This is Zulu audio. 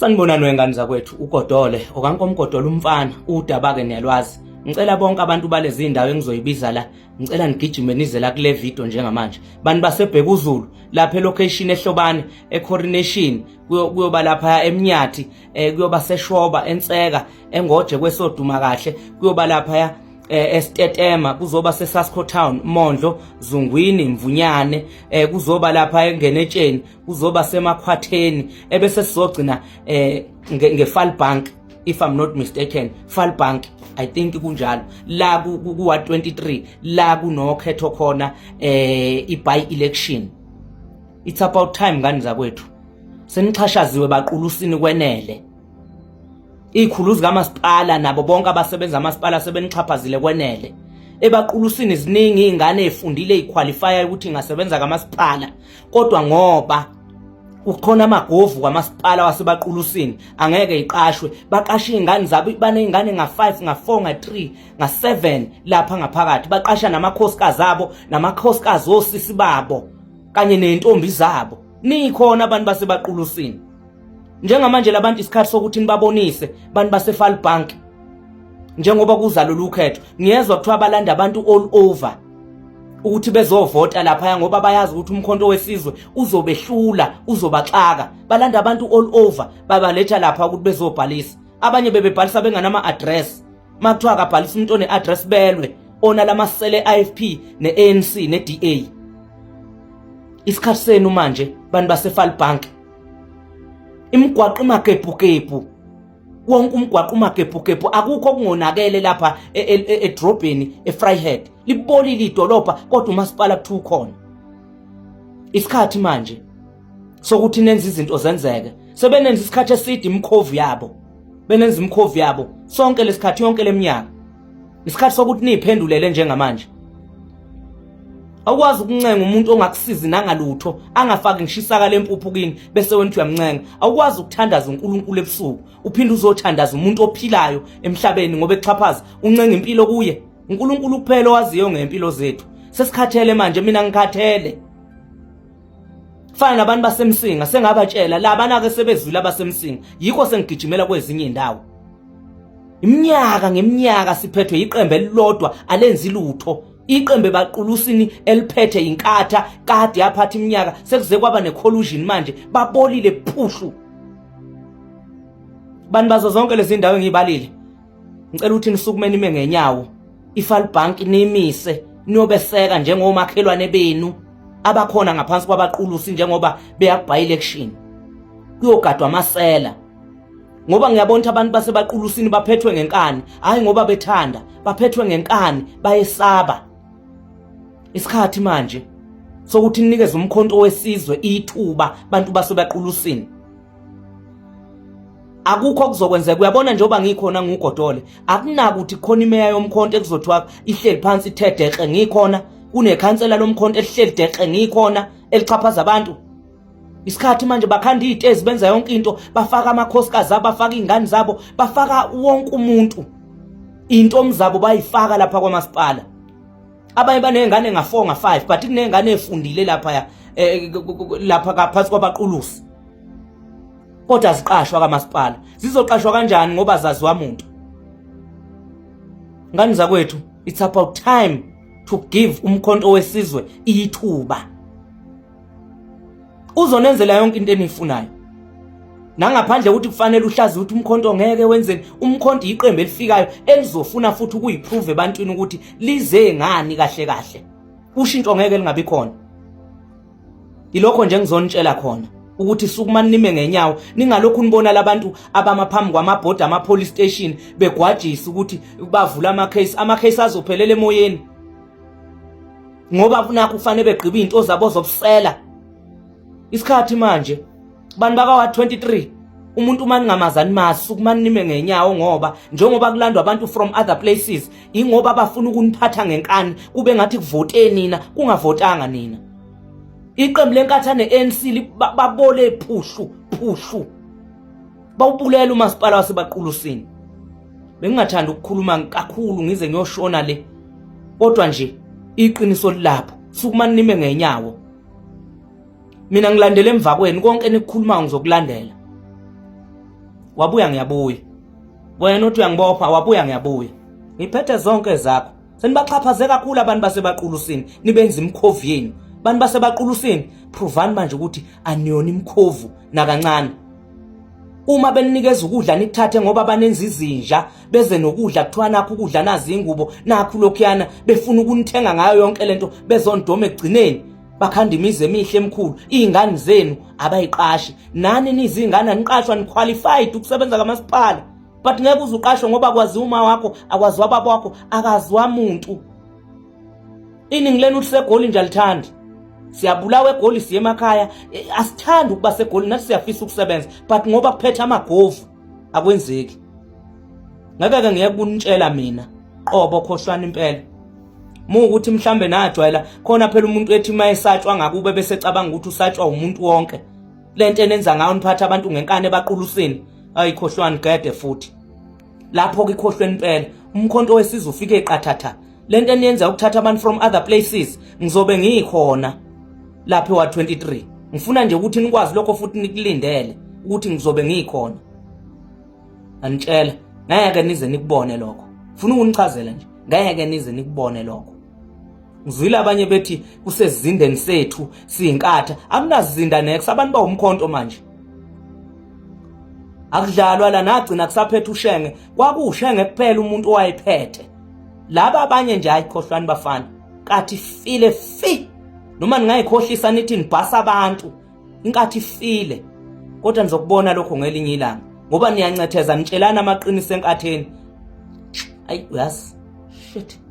Sanibonani wengane zakwethu, uGodole okaNkomgodole umfana, udaba-ke niyalwazi. Ngicela bonke abantu balezi ndawo engizoyibiza la, ngicela nigijime nize la kule video njengamanje. Bantu baseBhekuzulu lapha elocation eHlobane, eCoronation, kuyoba lapha eMnyathi, kuyoba seShoba, eNseka, eNgoje kwesoduma kahle, kuyoba lapha eStetema, kuzoba seSasco Town, Mondlo, Zungwini, Mvunyane, kuzoba lapha eNgenetsheni, kuzoba semakhwatheni, ebese sizogcina ngeFalbank, if I'm not mistaken, Falbank, I think kunjalo, la kuwa 23 la kunokhetho khona, i-by election. It's about time, ngani zakwethu, senixhashaziwe baqulusini kwenele. Izikhulu zikamasipala nabo bonke abasebenza amasipala sebenixhaphazile kwenele. Ebaqulusini ziningi izingane ezifundile, eziqualifya ukuthi ingasebenza kamasipala, kodwa ngoba kukhona amagovu kwamasipala wasebaqulusini angeke iqashwe. Baqasha izingane zabo, banezingane nga5, nga4, nga3, nga7 lapha ngaphakathi. Baqasha namakhosikazi abo, namakhosikazi osisi babo kanye nezintombi zabo. Nikhona abantu basebaqulusini njengamanje, labantu isikhathi sokuthi nibabonise, bantu baseFalbank, njengoba kuza lolu khetho. Ngiyezwa kuthiwa balanda abantu all over ukuthi bezovota lapha, ngoba bayazi ukuthi uMkhonto weSizwe uzobehlula, uzobaxaka. Balanda abantu all over, babaletha lapha ukuthi bezobhalisa. Abanye bebebhalisa benganama address. Makuthiwa akabhalisa umuntu one address, belwe ona lamasele IFP neANC neDA. Isikhathi senu manje, bantu baseFalbank. Imigwaqo imagebhugebhu, wonke umgwaqo umagebhugebhu, akukho okungonakele lapha edrobheni eVryheid. Libolile idolobha, kodwa umasipala kuthiwa ukhona. Isikhathi manje sokuthi nenze izinto zenzeke. Sebenenza isikhathi eside imikhovu yabo, benenza imikhovu yabo sonke lesikhathi, yonke leminyaka. Isikhathi sokuthi niyiphendulele njengamanje. Awukwazi ukuncenga umuntu ongakusizi nangalutho, angafaki ngisho isaka lempuphu kini, bese wena uthi uyamncenga. Awukwazi ukuthandaza uNkulunkulu ebusuku, uphinde uzothandaza umuntu ophilayo emhlabeni ngoba exhaphaza, uncenga impilo kuye. uNkulunkulu kuphela owaziyo ngempilo zethu. Sesikhathele manje, mina ngikhathele. Fana nabantu baseMsinga, sengabatshela labana ke sebezwile abaseMsinga, yikho sengigijimela kwezinye indawo. Iminyaka ngeminyaka siphethwe iqembu elilodwa, alenzi lutho. Iqembu ebaqulusini eliphethe inkatha kade yaphatha iminyaka, sekuze kwaba necollusion manje, babolile phuhlu. Bantu bazo zonke lezi ndawo engiyibalile, ngicela ukuthi nisukume nime ngenyawo, iFalbank nimise, niyobeseka njengomakhelwane benu abakhona ngaphansi kwabaqulusi njengoba beya by election. Kuyogadwa amasela, ngoba ngiyabona ukuthi abantu basebaqulusini baphethwe ngenkani, hayi ngoba bethanda, baphethwe ngenkani, bayesaba. Isikhathi manje sokuthi ninikeze uMkhonto weSizwe ithuba, bantu basebaqulusini. Akukho okuzokwenzeka. Uyabona, njengoba ngikhona nguGodole, akunakuthi khona imeya yoMkhonto ekuzothiwa ihleli phansi ithe deqe ngikhona, kunekhansela lomkhonto elihleli deqe ngikhona, elichaphaza abantu. Isikhathi manje, bakhanda iy'tezi, benza yonke into, bafaka amakhosikazi abo, bafaka iy'ngane zabo, bafaka wonke umuntu, iy'ntombi zabo bayifaka lapha kwamasipala. Abanye baney'ngane nga-4, nga-5, but kuney'ngane ey'fundile laphaya, lapha ngaphansi kwabaqulusi, kodwa ziqashwa kamasipala. Zizoqashwa kanjani ngoba zaziwa muntu? Ngani zakwethu, it's about time to give uMkhonto weSizwe ithuba. Uzonenzela yonke into eniyifunayo, nangaphandle ukuthi kufanele uhlazi ukuthi umkhonto ngeke wenzeni. Umkhonto iqembu elifikayo elizofuna futhi ukuyiprove ebantwini ukuthi lize ngani kahle kahle. Ushintsho ngeke lingabi khona. Ilokho nje ngizonitshela khona, ukuthi sukumani nime ngenyawo, ningalokhu nibona labantu abama phambi kwamabhoda ama police station begwajisa ukuthi bavula ama case. Ama case azophelela emoyeni, ngoba nakho kufanele begqibe izinto zabo zobusela. Isikhathi manje, bantu baka 23, umuntu uma ningamazani mazi, sukumani nime ngenyawo, ngoba njengoba kulandwa abantu from other places, ingoba bafuna ukuniphatha ngenkani, kube ngathi kuvote nina, kungavotanga nina. Iqembu leNkatha ne-ANC babole phuhlu phuhlu, bawubulela umasipala wasebaqulusini. Bengingathanda ukukhuluma kakhulu ngize ngiyoshona le, kodwa nje iqiniso lilapho. Sukumani nime ngenyawo. Mina ngilandela emva kwenu, konke enikukhulumayo ngizokulandela. Wabuya ngiyabuya. Wena uthi uyangibopha wabuya ngiyabuya. Ngiphethe zonke zakho. Senibaxhaphaze kakhulu abantu basebaqulusini nibenza imikhovu yenu. Abantu basebaqulusini provani manje ukuthi aniyona imikhovu nakancane. Uma beninikeza ukudla nikuthathe ngoba banenza izinja beze nokudla kuthiwa nakho ukudla nazi ingubo nakho lokhuyana befuna ukunithenga ngayo yonke lento bezondoma ekugcineni bakhanda imizi emihle emikhulu iy'ngane zenu abayiqashi nani nizingane aniqashwa niqualified ukusebenza kamasipala but ngeke uze uqashwe ngoba kwaziwa uma wakho akwaziwa baba wakho akaziwa muntu iningi lenu lisegoli nje alithandi siyabulawa egoli siye emakhaya e, asithandi ukuba segoli nathi siyafisa ukusebenza but ngoba kuphethe amagovu akwenzeki ngeke ke ngiyeke kunitshela mina qobo khohlwana impela muwukuthi mhlambe najwayela khona phela umuntu ethi uma esatshwa ngakube bese cabanga ukuthi usatshwa umuntu wonke lento enenza ngayo niphatha abantu ngenkani ebaqulusini ayikhohlwani gede futhi lapho ke ikhohlweni impela umkhonto wesizwe ufike eqathatha lento eniyenza ukuthatha abantu from other places ngizobe ngikhona lapha wa 23 ngifuna nje ukuthi nikwazi lokho futhi nikulindele ukuthi ngizobe ngikhona anitshela ngeke nize nikubone lokho funa ukunichazela nje ngeke nize nikubone lokho ngizwile abanye bethi kusezindeni sethu siyinkatha akunazinda nex abantu bawumkhonto manje akudlalwa la nagcina kusaphethe ushenge kwakuwushenge kuphela umuntu owayephethe laba abanye nje ayikhohlwani bafana kathi file fi noma ningayikhohlisa nithi nibhasa abantu inkathi ifile kodwa nizokubona lokho ngelinye ilanga ngoba niyancetheza nitshelana amaqiniso enkatheni ayi uyazi shit.